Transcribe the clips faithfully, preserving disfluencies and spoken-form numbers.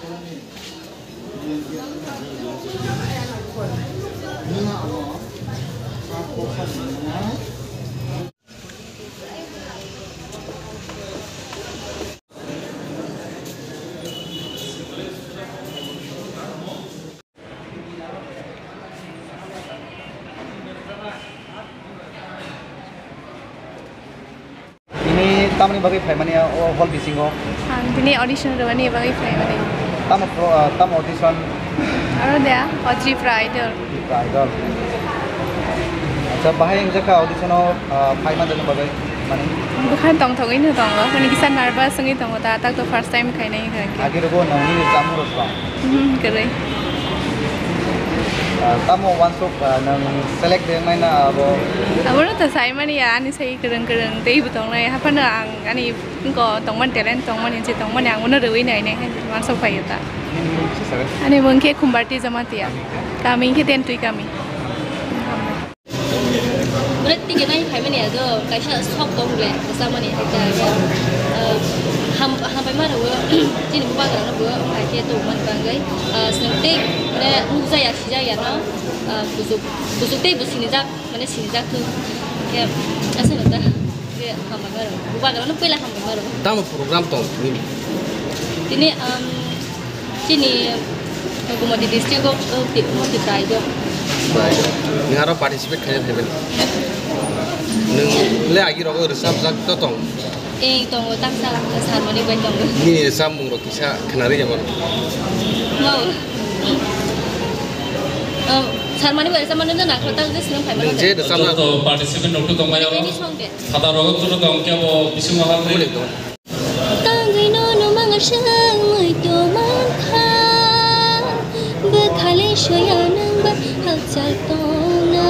Ini tamni bagwi phaimani o hall bisingo? Ang tini audition rwmani bagwi phaimani. Tamo pro-, ah, tamo audition? Aro dia, o Tripura Idol. Tripura Idol. Acha, bahai wngjakha audition o, ah, phaimanjakni bagwi, mani? Bwkha tongthogwi no tongo, mani kisa nervous wngwi tongo ta, tak to first time khainai wngkha khe. Agi rwgo nangni chamung rwsong? Hmm, kwrwi. Ah, tamo wansuk, ah, nang select de wngnaina abo? Abono to saimani ya, ani sai kwrwng kwrwng teibo tongnai, haphano ang ani wngko tongmani talent tongmani, je tongmani ang bono rwui nainai hai wansuk phaiyo ta. Nini mung se sagai? Ani mung khe Khumbarti Jamatia, kami khe Tentui kami. Bre tike nai phaimani ado kaisa sok tong ble samani hai ta ya. Eh, ham hampai ma rwo chini bubagra no bo hai khe to man bangai. Eh, seng te bre nukjaya sijaya no, eh, kusuk kusuk tei bo sinijak mane sinijak tu. Ke asa no ta. Ke hambai ma rwo. Bubagra no pela hambai ma rwo. Tamo program tong nini? Tini, um, Chini Gumati district o, o, ti-, o, Tipra Idol. Nang aro participate khaina phaibai. Nang le agi rogo rwchapjak to tong? Eh, tongo, taksa, Sarmani bai tongo. Nini rwchapmung rok kisa khwnarwi ya mano? Mau. Oh, Sarmani bai rwchapmani no nakhwlai tak je sinong phai mano. Nang je rwchapna. Joto participant rok to tongmai aro. Ini song de. Khata rogo to tong khe bo bisingo hal khai. Tangwi no no manga sangwi to mankha. Bwkhale soya nang ba hakchal tongna.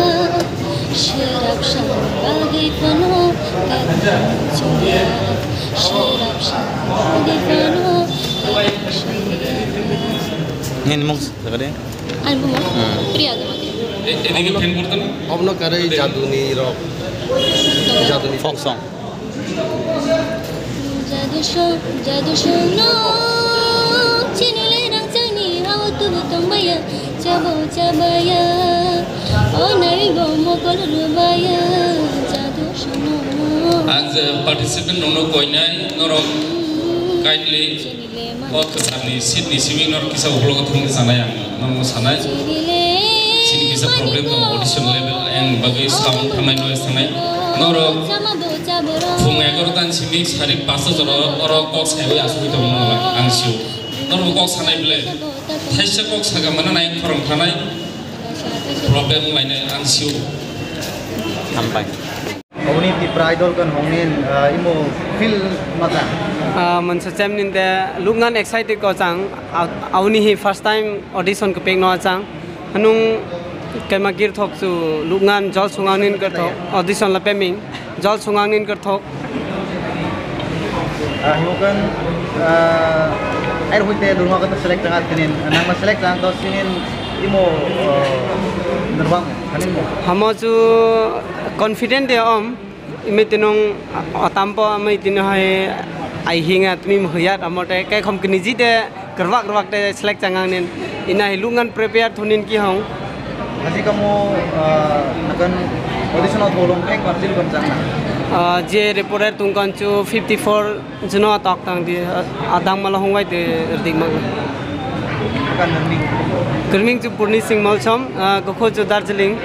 Sirap sang bagwi phano kakchungya. Sirap sang bagwi phano kakchungya. Nini mung sakade? Ani bumo? Hmm. Priya Jamatia. Obno karwi jaduni rok. Jaduni folk song. Jadu song, jadu song no, chini le rang chani hao tu tong baya, chabo chabaya, o nai bo mokol rubaya, jadu song no. Ang je participant rokno koinai, norok kindly o kwcharni seat ni simi norok kisa ukhlogo thangwi sanai ang. Nono sanai. Chini kisa problem tongo, audition level, ang bagwi sound thangnai, noise thangnai. Norok phung egaroh ta ni simi sari pasta jora oro kok saiwi asugwi tongo ang sio. Norok kok sanai bwle. Thaisa kok saga mana nai khorang thanai. Problem lainai ang sio. Hambai. Oboni Tipra Idol kan hongni, ah, imo feel mata? Ah, mansa chem ninte lukngan excited ko chang. Ah, auni hi first time audition ko pek no chang. Hanung kaima gir thok chu lukngan jol sungang nin kar thok audition la peming jol sungang nin kar thok. Ah, himukan, ah, air huite durma kata select tang atinin, nama select tang to sinin imo, ah, nurbang. Hamo chu confident de om, imi tinung otampo ami tino hai ai hinga tumi mhuyat amote kai khom kniji de kwrwak kwrwak de select changang nin ina hi lungan prepare thunin ki hong. Haji kamu, ah, nakan audition o tholong pek partil kon changna. Ah, je reporter tungkan chu fifty four. Jino tok tang di, ah, adang mala hongwai de dik mang. Akan nangni. Kwrwing chu Purni Singh Molsom, ah, kokho chu Darjeeling.